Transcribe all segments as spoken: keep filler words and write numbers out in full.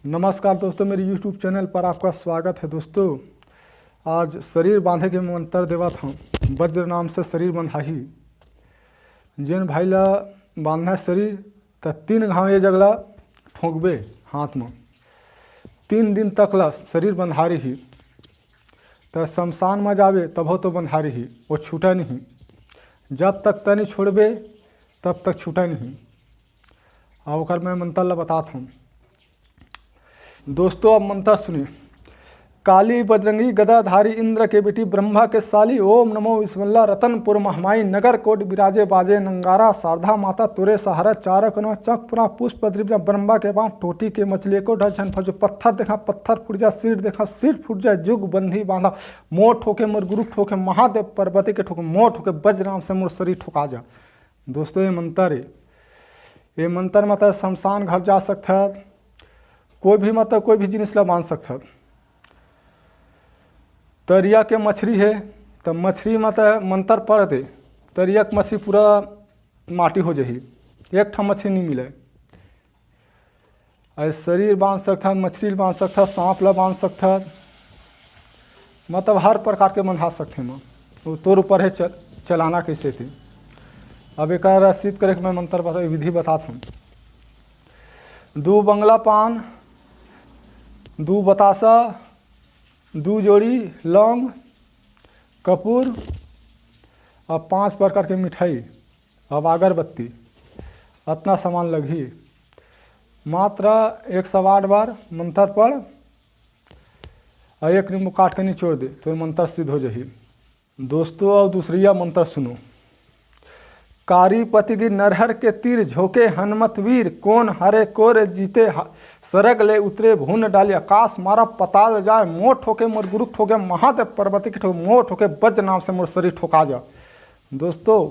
नमस्कार दोस्तों, मेरे YouTube चैनल पर आपका स्वागत है। दोस्तों, आज शरीर बांधे के मंत्र देवत हूँ। वज्र नाम से शरीर बंधाही। जेन भाई ला बांधना है शरीर, त तीन घाव ये जगह ला ठोंकबे हाथ में। तीन दिन तक ला शरीर बंधा रही, त शमशान में जाबे तभो तो बंधा रही, वो छूटा नहीं। जब तक तनी छोड़बे तब तक छूटा नहीं। और ओकर मैं मंत्र ला बतात हूँ। दोस्तों, अब मंत्र सुनिए। काली बजरंगी गदाधारी इंद्र के बेटी ब्रह्मा के साली, ओम नमो विश्वल्ला रतनपुर महमाई नगर कोट बिराजे बाजे नंगारा शारदा माता तोरे सहारा चारों कोना चौक पुरा पुष्प द्रिव्य ब्रह्मा के बाण टोटी के मछली को ढल छन फजो पत्थर देखा पत्थर फूट जा सिर देखा सिर फूट जा जुग बंधी बांधा मोर ठोके मोर गुरु ठोके महादेव पार्वती के ठोके मोर ठोके बजराम से मोर शरीर ठोका जा। दोस्तों, ये मंत्र है, ये मंत्र मतलब शमशान घाट जा सकता है, कोई भी मतलब कोई भी जिनिस ला बांध सकत हस। तरिया के मछरी हे, त मछरी म त मंतर पढ़ दे, तरिया के मछरी पूरा माटी हो जाही, एक ठा मछरी नहीं मिले। अरे शरीर बांध सकत हस, मछरी ल बांध सकत हस, सांप ला बांध सकत हस, मतलब हर प्रकार के बंधा सकथे म। वो तोर ऊपर है चल, चलाना कैसे थे। अब एक रसीद करे के मैं मंत्र बता, विधि बतात हूँ। दू बंगला पान, दू बतासा, दू जोड़ी लौंग, कपूर और पांच प्रकार के मिठाई, अब अगरबत्ती, अतना सामान लगही। मात्र एक सौ आठ बार मंत्र पढ़ और एक नींबू काट के निचोड़ दे, तो मंत्र सिद्ध हो जाही। दोस्तों, और दूसरिया मंत्र सुनो। कारी पतिगी नरहर के तीर झोंके हनुमत वीर, कोन हरे कोर जीते ह-, सरग ले उतरे भून डाली, आकाश मारा पताल जाए, मोर ठोके मोर गुरु ठोके महादेव पार्वती के ठोके, मोर ठोके बज्र नाम से मोर शरीर ठोका जा। दोस्तों,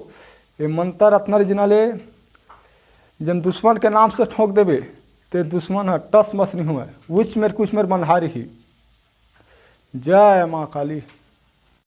ये मंत्र अतना रीजना ले, जन दुश्मन के नाम से ठोक देबे, ते दुश्मन ह टस मस नहीं हुआ, उच मेर कुछ मेर बंधारी ही। जय माँ काली।